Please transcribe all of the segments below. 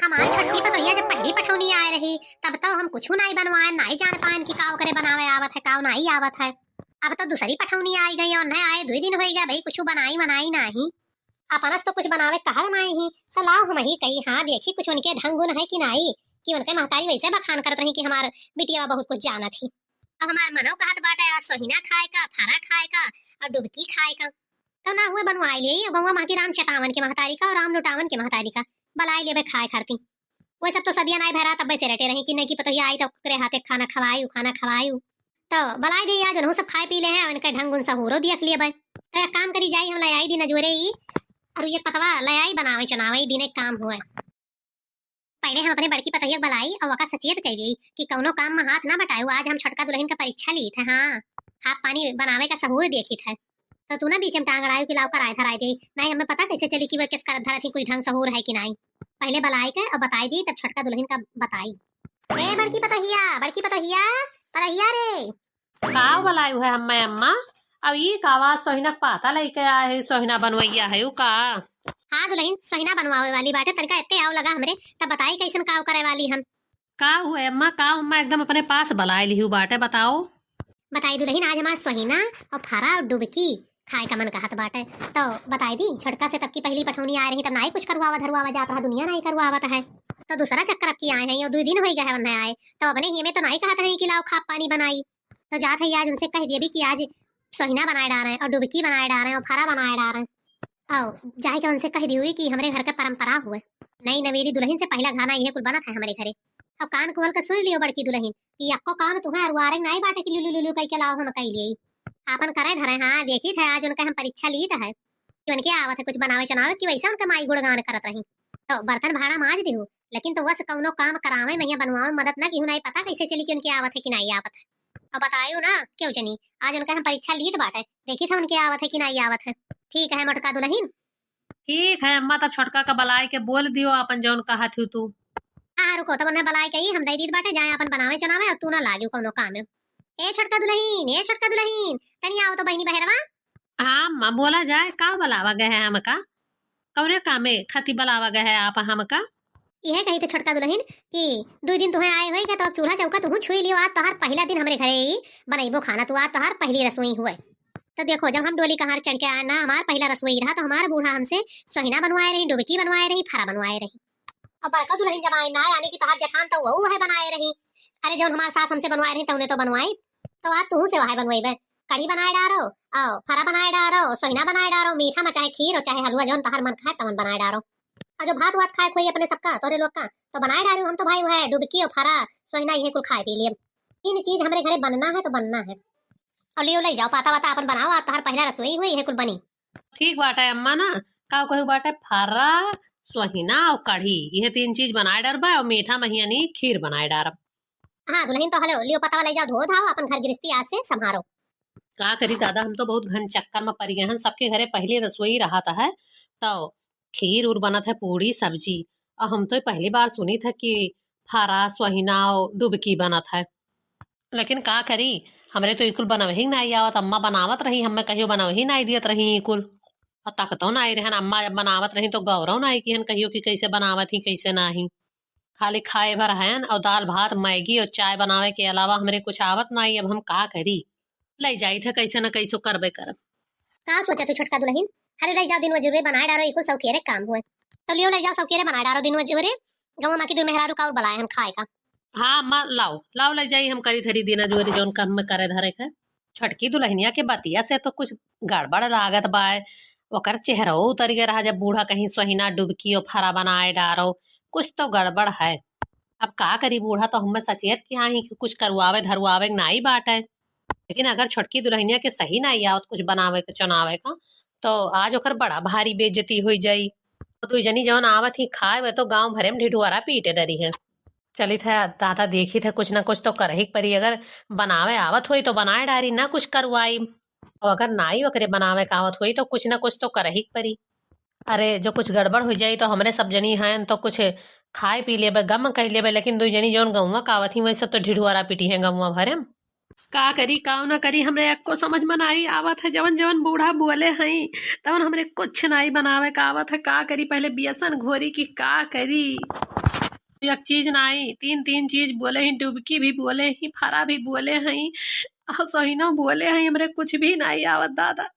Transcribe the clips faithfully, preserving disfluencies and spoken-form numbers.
हमार छोटकी पतोहिया जब पहली पठौनी आए रही, तब तो हम कुछु नाई बनवाएन, नाई जान पाएन कि काव करे बनावे आवत है, काव नाई आवत है। अब तो दूसरी पठौनी आई गई और नए आए दुई दिन होई गए, भाई कुछु बनाई वनाई नाही। अपनस तो कुछ बनावे कहत नाई ही, तो लाओ हम ही कही, हाँ, देखी कुछ उनके ढंग गुण है कि नाई, कि उनके महतारी वैसे बखान करत रही कि हमार बिटिया बहुत कुछ जानत ही। अब हमार मनो कहत बाटे आज सोहिना खाए का, फरा खाए का और डुबकी खाए का। तो ना हुए बनवाई ले, अब गौवा महती राम चेतावन के महतारी का और राम लुटावन के महतारी का बलाई लेबे खाए खातिर। वो सब तो सदिया नाई भरा तब्बे से रटे रही कि नहीं कि पतोहिया आई तो ओकरे हाथे खाना खवायू, खाना खवायू। तो बलाई दे आज उनहु सब खाए पी ले हैं, उनके ढंग उन सहूरो दियख लिए बे। तो एक काम करी जाई, हम ले आई दिन अजोरे ही, और ये पतवा ले आई बनावे चुनावे, ई दिन एक काम हुए। पहले हम अपने बड़की पतोहिया के बलाई और वका सचेत कह दी कि कौनो काम में हाथ ना बटायू। आज हम छोटका दुल्हन का परीक्षा ली थे, हाँ, हाथ पानी बनावे का सहूर देखी थे। तो तू ना बीच में टांग अड़ायू कि लाओ कराए धराए दे, नहीं हमें पता कैसे चली कि वो किस करत धरत ही, कुछ ढंग सहूर है कि नहीं। पहले बलाई के और बताई दी, तब छोटका दुल्हन का बताई। ए बड़की पतोहिया, बड़की पतोहिया, पतोहिया रे। काव बलायू है हम्मे अम्मा? अब ई का आवाज सोहिना के पाता लइके आए है, सोहिना बनवैया है उ का? हाँ दुल्हन, सोहिना बनवावे वाली बाटे, तनिका एत्ते आव लगा हमरे, तब बताई कैसन काव करे वाली हम। का हुए अम्मा, काव अम्मा एकदम अपने पास बलाए लिहू बाटे, बताओ। बताई दुल्हन, आज हमार सोहिना और फरा और डुबकी खाए का मन कहत बाटे, तो बताई दी छोटका से, तब की पहली पठौनी आए रही तब नाई कुछ करवावा धरवावा जात रहा, दुनिया नाई करवावत है। तो दूसरा चक्कर अब की आए हैं, यो दुई दिन होई गए है उन्हें आए, तो अपने ही में तो नाई कहत है कि लाओ खा पानी बनाई। तो जात है आज उनसे कह दिए भी कि आज सोहिना बनाए डारे और डुबकी बनाए डारे और फरा बनाए डारे। आओ, जाए के उनसे कह दी हुई कि हमरे घर का परंपरा हुए, नई नवेली दुल्हन से पहला खाना यह कुल बनत है हमरे घरे। अब कान खोल के सुन लियो बड़की दुल्हन कि यक्को काम तुम्हें अरुआरे नाई बाटे कि लुलु लुलु कह के लाओ हम कह लिए। आपन करे धरे, हाँ, देखी थे आज उनका हम परीक्षा लीत है कि उनके आवत है कुछ बनावे चुनावे कि वैसे उनका माई गुणगान करत रही। तो बर्तन भाड़ा माज दिहू, लेकिन तो बस कौनो काम करावे, मैया बनवावे मदद ना किहू, नाई पता कैसे चली कि उनके आवत है कि नाई आवत है। और बतायो ना क्यों जनी, आज उनका हम परीक्षा लीत बाटे, देखी था उनके आवत है कि नाई आवत है। ठीक है मोटका दुल्हन। ठीक है अम्मा, तब छोटका का बलाई के बोल दियो आपन जौन कहत हू तू। हाँ, रुको, तब उन्हें बलाई के ही हम दे दीत बाटे, जाए आपन बनावे चुनावे और तू ना लागियो कौनो काम में। ए छोटका दुल्हन, ए छोटका दुल्हन, तनी आओ तो बहिनी बहरवा। हाँ अम्मा, बोला जाए, का बलावा गए है हमका? कौने कामे खातिर बलावा गए है आप हमका? यह कही थे छोटका दुल्हन कि दो दिन तुहें आए होई गए, तो अब चूल्हा चौका तुहूँ छुई लियो, आज तोहार पहला दिन हमरे घरे ही बनैबो खाना, तू आज तोहार पहली रसोई हुए। तो देखो, जब हम डोली कहार चढ़ के आए ना, हमार पहला रसोई रहा, तो हमार बूढ़ा हमसे सोहिना बनवाए रही, डुबकी बनवाए रही, फरा बनवाए रही। और बड़का दुल्हन जब आए ना, यानी कि तोहार जेठान तो वो है बनाए रही। अरे जौन हमार सास हमसे बनवाए रही, तौने तो बनवाई, तो आज तुहूँ से वह बनवाई बे। कढ़ी बनाए डारो, और फरा बनाए डारो, सोहिना बनाए डारो, मीठा में चाहे खीर और चाहे हलवा, जौन तोहार मन खाए तवन बनाए डारो। और जो भात वात खाए कोई अपने सबका, तोरे लोग का, तो बनाए डारू हम तो भाई, वह डुबकी और फरा, सोहिना, यह कुल खाए पी लिए। तीन चीज हमरे घरे बनना है तो बनना है। और लियो ले जाओ, पाता वाता अपन बनाओ, आज तोहार पहला रसोई हुई, यह कुल बनी। ठीक बाटे अम्मा ना, का कहू बाटे, फरा, सोहिना और कढ़ी, यह तीन चीज बनाए डरबा और मीठा में यानी खीर बनाए डारब। हाँ दुल्हन, तो हलो लियो पतवा ले जाओ, धो धाओ, अपन घर गृहस्थी आज से संभारो। का करी दादा, हम तो बहुत घन चक्कर में पड़ गए हैं। सबके घरे पहले रसोई रहत है, तो खीर उर बनत है, पूड़ी सब्जी। और हम तो पहली बार सुनी था कि फरा, सोहिना और डुबकी बनत है। लेकिन का करी, हमरे तो इकुल बनवही नाई आवत। अम्मा बनावत रही, हमें कहियो बनवही नाई दियत रही इकुल। और तकतो नाई रहन, अम्मा जब बनावत रही तो गौरव नाई किहन कहियो कि कैसे बनावत ही, कैसे नाही। खाली खाए भर हयन और दाल भात, मैगी और चाय बनावे के अलावा हमरे कुछ आवत नाई। अब हम का करी? लई जाई थे, कैसे न कैसो करबे करब। का सोचा तू छोटका दुल्हन? हले लई जाओ, दिन मजूरे बनाए डारो, इको सौकेरे काम हुए। तो लियो लई जाओ, सौकेरे बनाए डारो दिन मजूरे। गवा माँ की दो मेहरारू का और बलाए हम खाए का। हाँ अम्मा, लाओ, लाओ लई जाई, हम करी धरी दिन मजूरे जौन काम में करे धरे के। छोटकी दुल्हनिया के बतिया से तो कुछ गड़बड़ लागत बाय। ओकर चेहरो उतर गया रहा जब बूढ़ा कहीं सोहिना डुबकी और फरा बनाए डारो। कुछ तो गड़बड़ है। अब का करी, बूढ़ा तो हमें सचेत किया ही कि कुछ करवावे धरवावे नाई बाटे। लेकिन अगर छोटकी दुल्हनिया के सही नाई आवत कुछ बनावे के चुनावे का, तो आज ओकर बड़ा भारी बेइज्जती होई जाई। तो दुई जनी जवन आवत ही खाए, वे तो गांव भरे में ढिढुआरा पीटे डरी है। चलित है दादा, देखित है कुछ ना कुछ तो करही के परी। अगर बनावे आवत होई तो बनाए डारी, ना कुछ करवाई। और अगर नाई ओकरे बनावे का आवत होई तो कुछ ना कुछ तो करही के परी। अरे जो कुछ गड़बड़ हो जाई तो हमरे सब जनी हैं तो कुछ खाए पी लेबे, गम कह लेबे, लेकिन दुई जनी जौन गौवा का आवत ही वही सब तो ढिढुआरा पीटी हैं गौवा भरे में। का करी, का न करी, हमरे एक्को समझ में नाई आवत है। जवन जवन बूढ़ा बोले हई, तवन हमरे कुछ नाई बनावे का आवत है। का करी, पहले बेसन घोरी कि का करी। एक चीज नाई, तीन तीन चीज बोले ही, डुबकी भी बोले ही, फरा भी बोले हई, और सोहिनो बोले हई, हमरे कुछ भी नाई आवत दादा।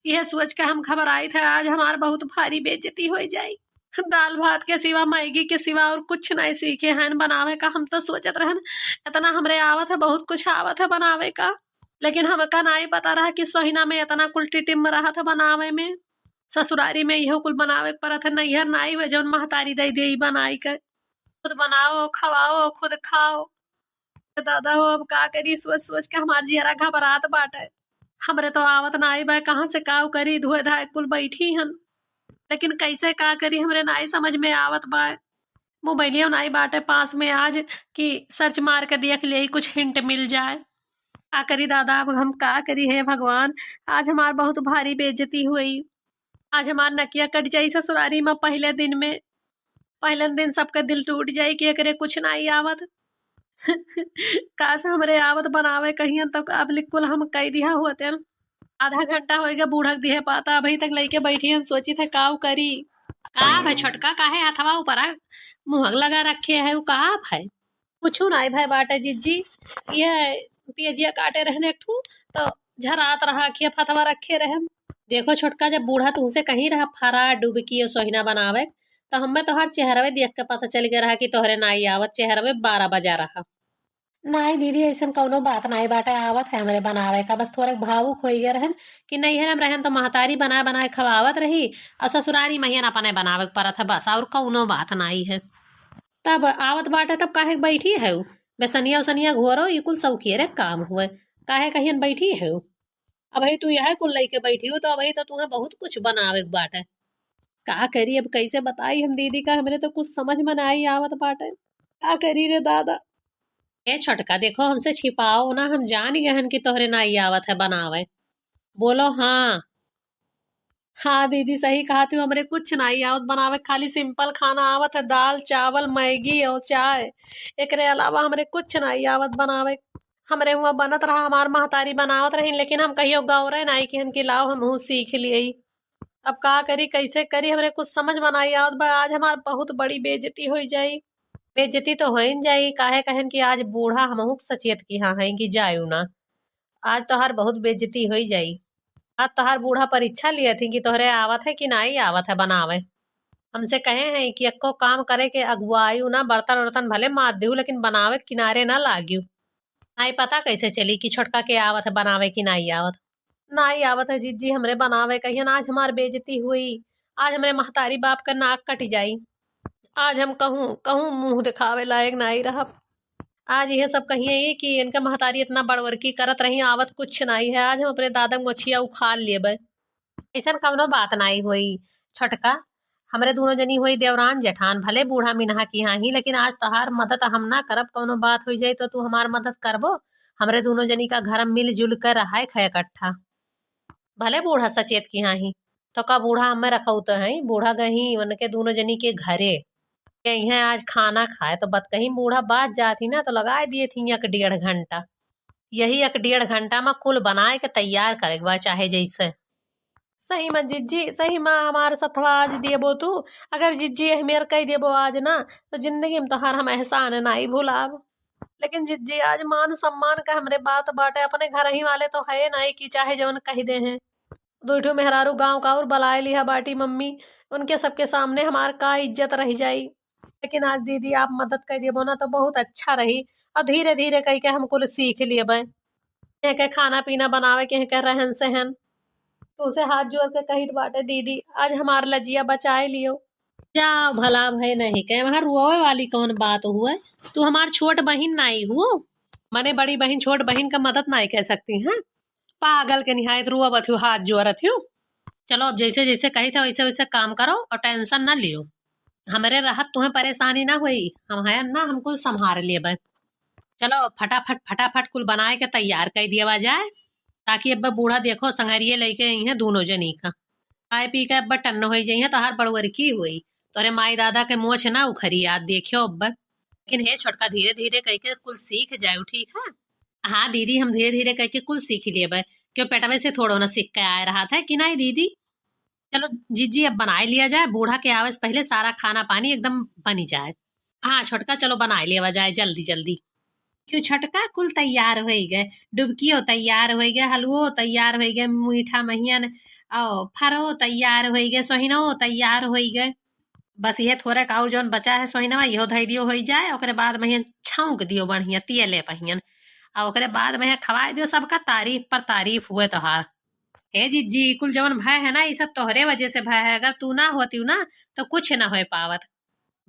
यह सोच के हम घबराइत है, आज हमार बहुत भारी बेइज्जती हो जाई। दाल भात के सिवा, मैगी के सिवा और कुछ नाई सीखे हन बनावे का। हम तो सोचत रहन, इतना हमरे आवत है, बहुत कुछ आवत है बनावे का, लेकिन हमका नाई पता रहा कि सोहिना में इतना कुल टिटिम रहत है बनावे में। ससुरारी में इहो कुल बनावे के परत है, नैहर नाई हुए जौन महतारी दे दे बनाई के। खुद बनाओ, खवाओ, खुद खाओ। दादा हो, अब का करी, सोच सोच के हमार जियरा घबरात बाटे। हमरे तो आवत नाई बा, कहाँ से काव करी, धोए धाए कुल बैठी हन, लेकिन कैसे का करी, हमरे नाई समझ में आवत बा। मोबाइलियो नाई बाटे पास में आज कि सर्च मार के देख ले, कुछ हिंट मिल जाए। का करी दादा, अब हम का करी, हे भगवान, आज हमार बहुत भारी बेइज्जती हुई। आज हमार नकिया कट जाई ससुरारी में पहले दिन में। पहले दिन सबके दिल टूट जाई कि एकरे कुछ नाई आवत। काश हमरे आवत बनावे कहियन, तब अब लिक्कुल हम कई दिहा होते। आधा घंटा होइगा बूढ़ा के दिहे पाता, अभी तक लइके बैठी हन, सोचित है काव करी। का भाई छोटका, काहे हथवा ऊपर आ मुहक लगा रखे है, वो का भाई? कुछु नाई भाई बाटे जिज्जी, ये पियजिया काटे रहन एक ठू, तो झरात रहा कि हथवा रखे रहन। देखो छोटका, जब बूढ़ा तुमसे कहीं रहा फरा, डुबकी और सोहिना बनावे, तो हमें तोहार चेहरवे देख के पता चल गया रहा कि तोहरे नाई आवत, चेहरवे बारह बजा रहा। नाई दीदी, ऐसन कौनो बात नाई बाटे, आवत है हमरे बनावे का, बस थोड़े भावुक होई गए रहन कि नैहर में रहन तो महतारी बनाए बनाए खवावत रही, और ससुरारी महियन अपने बनावे के परत है बस, और कौनो बात नाई है। तब आवत बाटे, तब काहे के बैठी है उ? बेसनिया उसनिया घोरो, ई कुल सौकियरे काम हुए, काहे कहियन बैठी है उ? अबही तू यह कुल लइके बैठी हो, तो अबही तो तुम्हें बहुत कुछ बनावे के बाटे। का करी, अब कैसे बताई हम दीदी का, हमरे तो कुछ समझ में नाई आवत बाटे। का करी रे दादा? ए छोटका, देखो, हमसे छिपाओ ना, हम जान गए हन कि तोहरे नाई आवत है बनावे। बोलो हाँ। हाँ दीदी, सही कहा तू, हमरे कुछ नाई आवत बनावे, खाली सिंपल खाना आवत है, दाल, चावल, मैगी और चाय। एकरे अलावा हमरे कुछ नाई आवत बनावे। हमरे हुआं बनत रहा, हमार महतारी बनावत रही, लेकिन हम कहियो गौरे नाई किहन कि लाओ हमहू सीख लियई। अब का करी, कैसे करी, हमरे कुछ समझ में नाई आवत बा। आज हमार बहुत बड़ी बेइज्जती होई जाई। बेइज्जती तो होइन जाई, काहे कहन कि आज बूढ़ा हमहू के सचेत किहा हैं कि जायु ना। आज तोहार बहुत बेइज्जती होई जाई। आज तोहार बूढ़ा परीक्षा लिया थी कि तोहरे आवत है कि नाई आवत है बनावे। हमसे कहे हैं कि एक्को काम करे के अगुवायु ना, बर्तन उर्तन भले माज दिहु, लेकिन बनावे के किनारे ना लाग्यु। नाई पता कैसे चली कि छोटका के आवत है बनावे कि नाई आवत। नाई आवत है जिज्जी हमरे बनावे, कहियन आज हमार बेइज्जती हुई, आज हमरे महतारी बाप का नाक कट जाई। आज हम कहूँ कहूँ मुँह दिखावे लायक नाई रहब। आज यह सब कहिए ई कि इनका महतारी इतना बड़वर्की करत रही, आवत कुछ नाई है। आज हम अपने दादा के मोछिया उखाड़ लेबे। ऐसन कौनो बात नाई होई छोटका, हमरे दोनों जनी होई देवरान जेठान, भले बूढ़ा मिनहा किहा ही, लेकिन आज तोहार मदद हम ना करब। कौनो बात होई जाई तो तू हमार मदद करबो? हमरे दोनों जनी का घर में मिलजुल कर रहाए खाए इकट्ठा। भले बूढ़ा सचेत किहा ही, तो का बूढ़ा हमें रखौत हैं? बूढ़ा गही उनके दोनों जनी के घरे, के इहें आज खाना खाए, तो बतकही बूढ़ा बाज जात ही ना, तो लगाए दिए थी एक डेढ़ घंटा। यही एक डेढ़ घंटा में कुल बनाए के तैयार करे के बा, चाहे जैसे। सही में जिज्जी, सही में हमार सथवा आज देबो तू। अगर जिज्जी एह मेर कह देबो आज ना, तो जिंदगी में तोहार हम एहसान नाई भुलाब। लेकिन जिज्जी, आज मान सम्मान का हमरे बात बाटे, अपने घर ही वाले तो है नाई कि चाहे जवन कह दे हैं। दो ठो मेहरारू गाँव का और बलाए लिहा बाटी मम्मी, उनके सबके सामने हमार का इज्जत रह जाई। लेकिन आज दीदी आप मदद कर देबो ना तो बहुत अच्छा रही, और धीरे धीरे कह के हम कुल सीख लेबे। के खाना पीना बनावे के, के रहन सहन। तो उसे हाथ जोड़ के कहित बाटे, दीदी आज हमार लजिया बचाए लियो। जा भला भय नहीं कहे, वहाँ रोवे वाली कौन बात हुए? तू हमार छोट बहिन नाई हुओ, मने बड़ी बहिन छोट बहिन का मदद नाई कर सकती हैं? पागल के निहायत रोवत हो, हाथ जोड़त हो। चलो अब जैसे जैसे कही था वैसे वैसे काम करो और टेंशन ना लियो। हमरे रहत तुम्हें परेशानी ना होई, हम हैं ना, हम कुल संभाल लेबे। चलो फटाफट फटाफट कुल बनाए के तैयार कर दिया जाए, ताकि अब बूढ़ा देखो संगरिये लेके आई हैं दोनों जनी का। खाए पी के अब टन्न हो जाई हैं, तोहार बड़वरकी हुई, तोरे माई दादा के मोछ ना उखरी याद देखियो अब। लेकिन हे छोटका, धीरे धीरे कह के कुल सीख जाए, ठीक है? हाँ दीदी, हम धीरे धीरे कइके कुल सीखि लेबे। क्यों, पेटवे से थोड़ो ना सीख के आए रहत है कि नाहीं दीदी? चलो जिज्जी, अब बनाए लिया जाए, बूढ़ा के आवे से पहिले सारा खाना पानी एकदम बनी जाए। हाँ छोटका, चलो बनाए लेवा जाए जल्दी जल्दी। क्यों छोटका, कुल तैयार होइ गए, डुबकियो तैयार होइ गए, हलवो तैयार होइ गए, मीठा महियन और फरो तैयार होइ गए, सोहिनो तैयार होइ गए। बस इहे थोड़े का और जौन बचा है सोहिनवा, इहो धइ दियो होइ जाए, ओकरे बाद महियन छौंक दियो बढ़िया तेले पहियन, और ओकरे बाद महियन खवाए दियो, सबका तारीफ पर तारीफ हुए तोहार। ए जिज्जी, कुल जवन भय है ना, ई सब तोहरे वजह से भय है। अगर तू ना होती ना, तो कुछ ना होए पावत।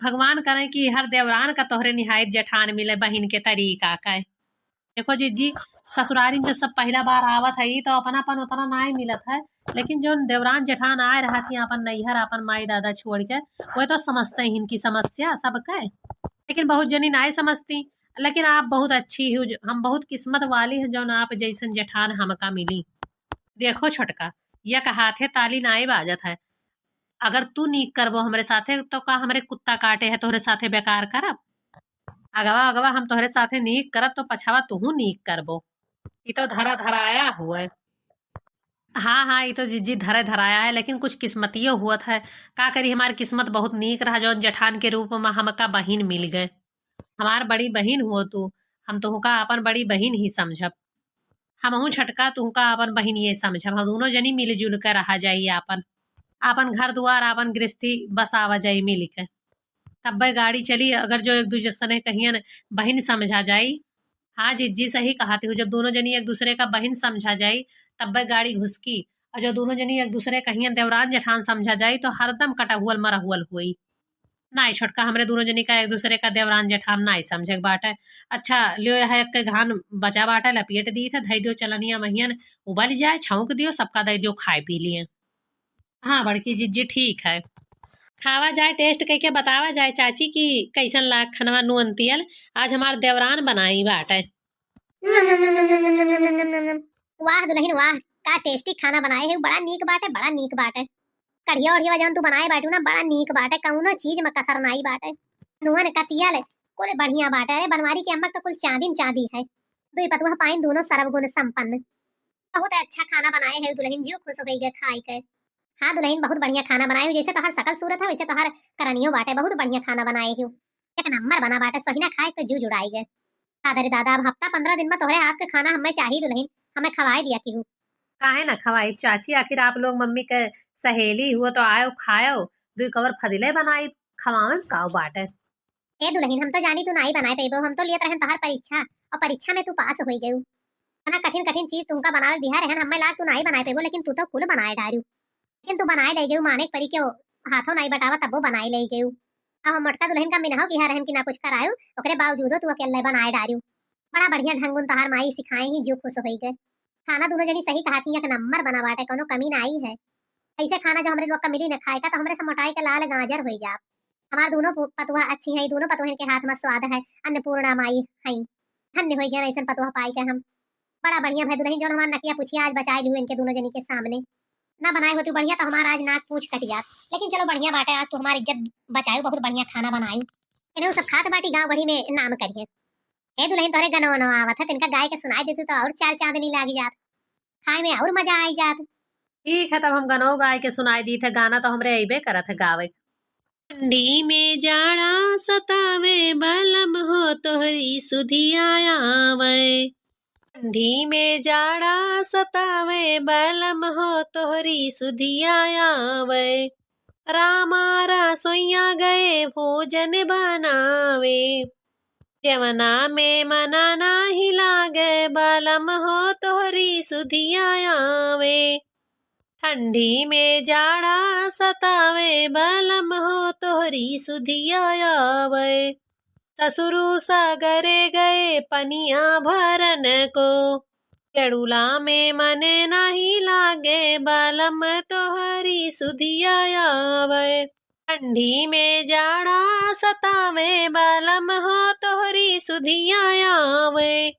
भगवान करे कि हर देवरान का तोहरे निहायत जेठान मिले, बहिन के तरीका का। देखो जिज्जी, ससुरारी में जब सब पहिला बार आवत है, तो अपनापन उतना नाहीं मिलत है, लेकिन जौन देवरान जेठान आए रहत ही अपन नैहर, अपन माई दादा छोड़ के, वो तो समझते हैं इनकी समस्या सबके। लेकिन बहुत जनी नाहीं समझती, लेकिन आप बहुत अच्छी हो, हम बहुत किस्मत वाली हैं, जौन आप जैसन जेठान हमका मिली। देखो छोटका, यक हाथे ताली नाई बाजत है। अगर तू नीक करबो हमरे साथे, तो का हमरे कुत्ता काटे है तोहरे साथे बेकार करब? अगवा अगवा हम तोहरे साथे नीक करब, तो पछावा तुहू नीक करबो। ई तो धरा धराया हुए। हाँ हाँ, ई तो जिज्जी धरे धराया है, लेकिन कुछ किस्मतियो हुअत है। का करी, हमार किस्मत बहुत नीक रहा, जौन जेठान के रूप में हमका बहिन मिल गए। हमार बड़ी बहिन हुओ तू, हम तोहका अपन बड़ी बहिन ही समझब। हमहू छोटका तुहका अपन बहिन ये समझब। हम दूनो जनी मिलजुल के रहा जाई, आपन, आपन घर दुआर, आपन गृहस्थी बसावा जाई मिल के। तब्बे गाड़ी चली, अगर जो एक दूसरे कहियन बहिन समझा जाई। हाँ जिज्जी, सही कहत हो, जब दूनो जनी एक दूसरे का बहिन समझा जाई, तब्बे गाड़ी घुसकी। और जब दूनो जनी एक दूसरे कहियन देवरान जेठान समझा जाई, तो हरदम कटहुअल मरहुअल होई। नाई छोटका, हमरे दूनो जनी का एक दूसरे का देवरान जेठान नाई समझे के बाटे। अच्छा, लियो, यह एक के घान बचा बाटे, लपेट दी थे, धई दियो चलनिया महियन, उबल जाए, छौंक दियो, सबका दे दियो, खाए पी लिए। हाँ बड़की जिज्जी, ठीक है। खावा जाए, taste कइके बतावा जाए चाची कि कैसन लाग खनवा नून तियल। आज हमार देवरान बनाई बाटे। वाह दुलहिन वाह, का tasty खाना बनाए है, बड़ा नीक बाटे, बड़ा नीक बाटे। कढ़िया उढ़िया जौन तू बनाए बाटू ना, बड़ा नीक बाटे, कौनो चीज में कसर नाई बाटे। नून का तियल कुल बढ़िया बाटे। अरे बनवारी के अम्मा तो कुल चांदी न चांदी है। दुई पतुआ पाइन दूनो सर्वगुण संपन्न। बहुत अच्छा खाना बनाए है दुलहिन, जिउ खुश होइ गए खाई के। हाँ दुलहिन, बहुत बढ़िया खाना बनाए हो, जैसे तोहार सकल सूरत है वैसे तोहार करनियो बाटे, बहुत बढ़िया खाना बनाए हो, एक नंबर बना बाटे, सोहिना खाए तो जिउ जुड़ाई गए। दादा रे दादा, अब हफ्ता पंद्रह दिन में तोहरे हाथ के खाना हमें चाही दुलहिन, हमें खवाए दिया केहू। काहे ना खवाई चाची, आखिर आप लोग मम्मी के सहेली हुओ तो आयो खायो, दुई कवर फदिले बनाई, खवावे में काऊ बाटे। ए दुलहिन, हम तो जानी तू नाई बनाए पइबो, हम तो लियत रहन तोहार परीक्षा, और परीक्षा में तू पास होई गयू। इतना कठिन कठिन चीज तुमका बनावे दिहा रहन, हमें लाग तू नाई बनाए पइबो, लेकिन तू तो कुल बनाए डारू। लेकिन तू बनाए ले गयू, माने के परी के हाथों नाई बटावा तब्बो बनाए ले गयू। अब हम मोटका दुलहिन का मिनहो किहा रहन कि ना कुछ करायू, ओकरे बावजूदो तू अकेले बनाए डारू। बड़ा बढ़िया ढंगुन तोहार माई सिखाए ही, जिउ खुश होई गए। खाना दूनो जनी सही कहा थी, एक नंबर बना बाटे, कौनो कमी नाई है। ऐसे खाना जो हमरे लोग का मिली न खाए का, तो हमरे से मोटाई के लाल गाजर होई जाब। हमार दूनो पु-, पतुआ अच्छी हैं, दूनो पतुहन के हाथ में स्वाद है, अन्नपूर्णा माई हैं। धन्य होई गया ऐसन पतुआ पाई के हम। बड़ा बढ़िया भाई दुलहिन, जौन हमार नकिया पुछिया आज बचाए लिहू इनके दूनो जनी के सामने। ना बनाए होती बढ़िया तो हमार आज नाक पूछ कट जात। लेकिन चलो बढ़िया बाटे, आज तू हमार इज्जत बचायू, बहुत बढ़िया खाना बनायू। इन्हें सब खात बाटी गाँव गढ़ी में नाम करिए। ए दुलहिन, तोहरे गनवा नवा आवत है, तिनका गाय के सुनाई देतू तो और चार चांदनी लाग जात, खाए में और मजा आई जात। ठीक है, तब हम गनौ गाय के सुनाई दीत है, गाना तो हमरे अइबे करत है गावे। ठंडी में जाड़ा सतावे बलम हो तोहरी सुधिया आवे। ठंडी में जाड़ा सतावे बलम हो तोहरी सुधिया आवे। रामा रसोइया गए भोजन बनावे। जवना में मना नाही लागे बलम हो तोहरी सुधिया आवे। ठंडी में जाड़ा सतावे बलम हो तोहरी सुधिया आवे। ससुरु सगरे गए पनिया भरन को। केड़ुला में मने नाही लागे बलम तोहरी सुधिया आवे। ठंडी में जाड़ा सतावे बलम हो तोहरी सुधिया आवे।